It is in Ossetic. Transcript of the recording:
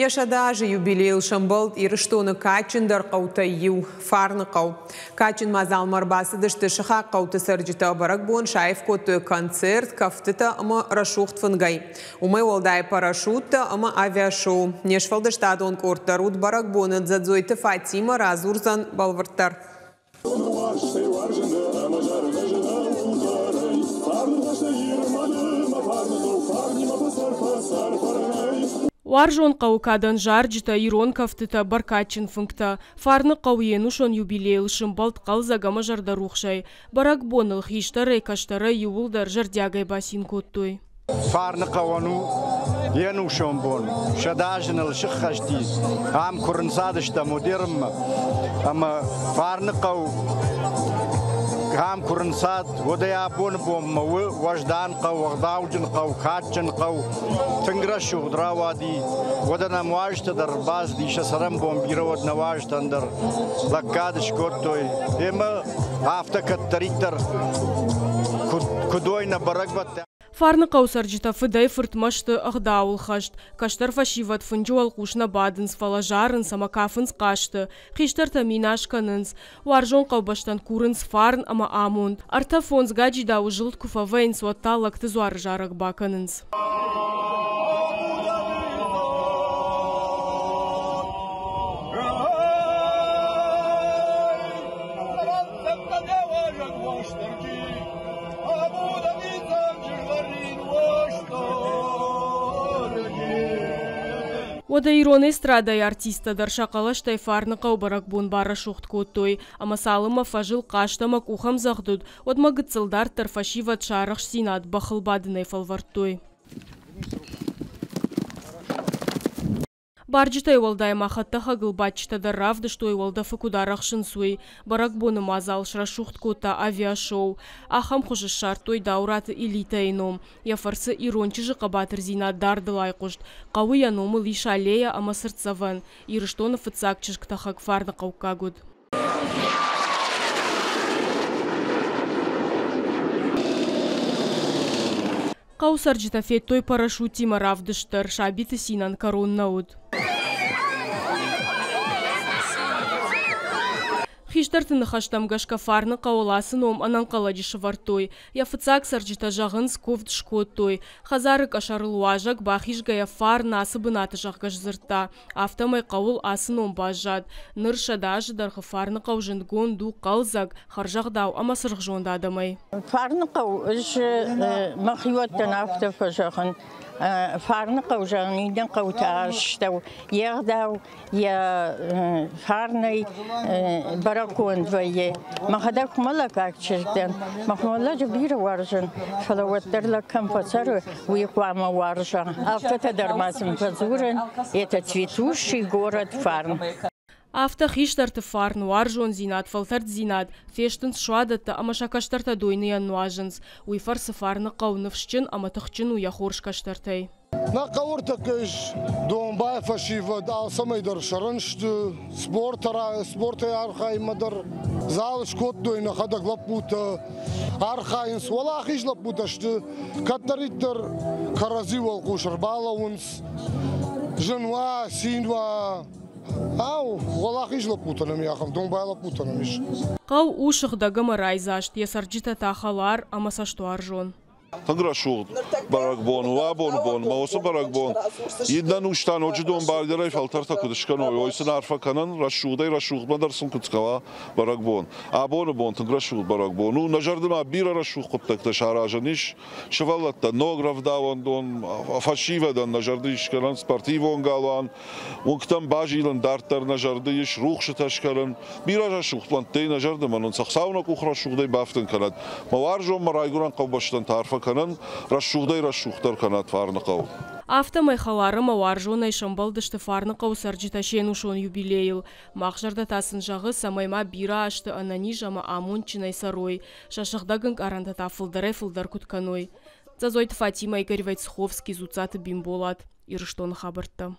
Йӕ 100 азы юбилейыл сӕмбӕлд Ирыстоны кадджындӕр хъӕутӕй иу, Фарныхъӕу. Кадджын мадзалмӕ ӕрбацыдысты сыхаг хъӕуты цӕрджытӕ. Бӕрӕгбон саив кодтой концерт, кӕфтытӕ ӕмӕ рӕсугъд фынгӕй. Уымӕй уӕлдай парашюттӕ ӕмӕ авиашоу. Не сфӕлдыстадон къорд дӕр уыд бӕрӕгбоны. Дзӕдзойты Фатимӕ радзурдзӕн бӕлвырддӕр. Уарзон хъӕуы кадӕн зарджытӕ, ирон кӕфтытӕ, бӕркадджын фынгтӕ. Фарны хъӕу йе нусон юбилейыл сымбӕлд хъӕлдзӕг ӕмӕ зӕрдӕрухсӕй. Бӕрӕгбоныл хистӕрӕй-кӕстӕрӕй иууылдӕр зӕрдиагӕй бацин кодтой. Фарны хъӕуӕн у йе нусон бон. 100 азы ныл сыххӕст и. Ам куы рынцадыстӕм Одерынмӕ, ӕмӕ Фарны хъӕу ам куы рынцад, уӕд ӕй абоны бонмӕ у уӕздан хъӕу, ӕгъдауджын хъӕу, кадджын хъӕу. Тынг рӕсугъд рауади. Уӕдӕ нӕм уазджытӕ дӕр ӕрбацыди, сӕ цӕрӕнбон бирӕ уӕд нӕ уазджытӕн дӕр лӕггад скодтой. Ӕмӕ афтӕ кӕддӕриддӕр куыд уой нӕ бӕрӕгбӕттӕ. Фарныхъӕуы цӕрджытӕ фыдӕй-фыртмӕ сты ӕгъдауыл хӕст. Кӕстӕр фӕсивӕд фынджы уӕлхъус нӕ бадынц, фӕлӕ зарынц ӕмӕ кафынц хъазты. Хистӕртӕ минас кӕнынц. Уарзон хъӕубӕстӕн курынц фарн ӕмӕ амонд. Ӕртӕ-фондз гаджидауы зылд куы фӕвӕйынц, уӕд та лӕгты дзуары зарӕг бакӕнынц. Уӕдӕ ирон эстрадӕйы артисттӕ дӕр сӕ хъӕлӕстӕй Фарныхъӕуы бӕрӕгбон барӕсугъд кодтой, ӕмӕ цалынмӕ фӕзыл хъазт ӕмӕ къухӕмдзӕгъд уыд, уӕдмӕ гыццыл дарддӕр фӕсивӕд сӕ арӕхстдзинад бӕхыл бадынӕй фӕлвӕрдтой. Барджытӕй уӕлдай ма хӕдтӕхӕгыл бадджытӕ дӕр равдыстой, уӕлдӕфы куыд арӕхсынц, уый. Бӕрӕгбоны мадзал срӕсугъд кодта авиашоу. Ахӕм хуызы ссардтой Дауыраты Элитӕйы ном. Йӕ фӕрцы ирон чызджы хъӕбатырдзинад дардыл айхъуыст. Хъӕуы йӕ номыл ис аллея ӕмӕ цыртдзӕвӕн. Ирыстоны фыццаг чызгтӕхӕг фарныхъӕуккаг уыд. Хъӕуы цӕрджытӕ федтой парашюттимӕ равдыст дӕр, сабиты цинӕн кӕрон нӕ уыд. Хистӕрты ныхӕстӕм гӕсгӕ Фарны хъӕуыл ацы ном ӕнӕнхъӕлӕджы сӕвӕрдтой. Йӕ фыццаг цӕрджытӕ зӕгъынц, куывд скодтой. Хӕдзары къӕсӕрыл уазӕг бахизгӕйӕ Фарн ацы бынаты зӕгъгӕ сдзырдта. Афтӕмӕй хъӕуыл ацы ном баззад. Ныр 100 азы дӕргъы Фарныхъӕу зындгонд у хъӕлдзӕг, хӕрзӕгъдау ӕмӕ цыргъзонд адӕмӕй. Фарныхъӕу ӕз мӕхиуӕттӕн афтӕ фӕзӕгъын. Фарныхъӕу зӕгъын иннӕ хъӕутӕ астӕу йе гъдау, йӕ фарнӕй бӕрӕггонд вӕййы. Мӕхӕдӕг хуымӕллӕгаг чызг дӕн. Мӕ хуымӕллӕджы бирӕ уарзын, фӕлӕ уӕддӕр лӕг кӕм фӕцӕры, уый хъуамӕ уарза. Афтӕтӕ дӕр ма сын фӕдзурын, это цветущий город фарн. Афтӕ хистӕрты фарн, уарзондзинад, фӕлтӕрддзинад фестынц суадӕттӕ ӕмӕ сӕ кӕстӕртӕ дойныйӕн нуазынц. Уый фӕрцы фарны хъӕу ныфсджын ӕмӕ тыхджын у йӕ хорз кӕстӕртӕй. Нӕ хъӕуы ӕртӕккӕ ис домбай фӕсивӕд, алцӕмӕй дӕр сӕрӕн сты, спортӕй архайынмӕ дӕр зал скодтой нӕхӕдӕг лӕппутӕ, архайынц. Уӕлахиз лӕппутӕ сты, кӕддӕриддӕр кӕрӕдзи уӕлхъус ӕрбалӕууынц, зын уа, цин уа. Ау, уӕлахиз лӕппутӕ нӕм ахӕм домбай лӕппутӕ нӕм ис. Хъӕу у сыгъдӕг ӕмӕ райдзаст, йӕ цӕрджытӕ та хӕлар ӕмӕ цӕстуарзон. Тынг рӕсугъд бӕрӕгбон у абоны бон ӕмӕ уыцы бӕрӕгбон иннӕ нустӕ ноджы домбайдӕрӕй фӕлтӕртӕ куыд скӕной, уый сын арфӕ кӕнын, рӕсугъдӕй рӕсугъдмӕ дӕр сын куыд цӕуа бӕрӕгбон. Абоны бон тынг рӕсугъд бӕрӕгбон у. Нӕ зӕрдӕмӕ бирӕ рӕсугъд хъуыддӕгтӕ саразӕн ис. Сывӕллӕттӕ ног рӕвдауӕндон, фӕсивӕдӕн нӕ зӕрды ис скӕнӕн спортивон галуан, уынгтӕм базилын дарддӕр нӕ зӕрды ис рухсытӕ скӕнын. Бирӕ рӕсугъд плӕнттӕй нӕ зӕрдӕмӕ нын Хуыцау нӕ къух рӕсугъдӕй бафтын кӕнӕд. Мӕ уарзон мӕ райгуырӕн хъӕубӕстӕн та арфӕ кӕнӕн, рӕсугъдӕй рӕсугъддӕр кӕнӕд Фарныхъӕу. Афтӕмӕй хӕлар ӕмӕ уарзонӕй сӕмбӕлдысты Фарныхъӕуы цӕрджытӕ се нусон юбилейыл. Мах зӕрдӕ та сын зӕгъы, цӕмӕй ма бирӕ азты ӕнӕниз ӕмӕ амондджынӕй цӕрой, сӕ сыгъдӕг ӕнкъарӕнтӕ та фылдӕрӕй-фылдӕр куыд кӕной. Дзӕдзойты Фатимӕ, Игорь Войцеховский, Дзуццаты Бимболат, Ирыстоны хабӕрттӕ.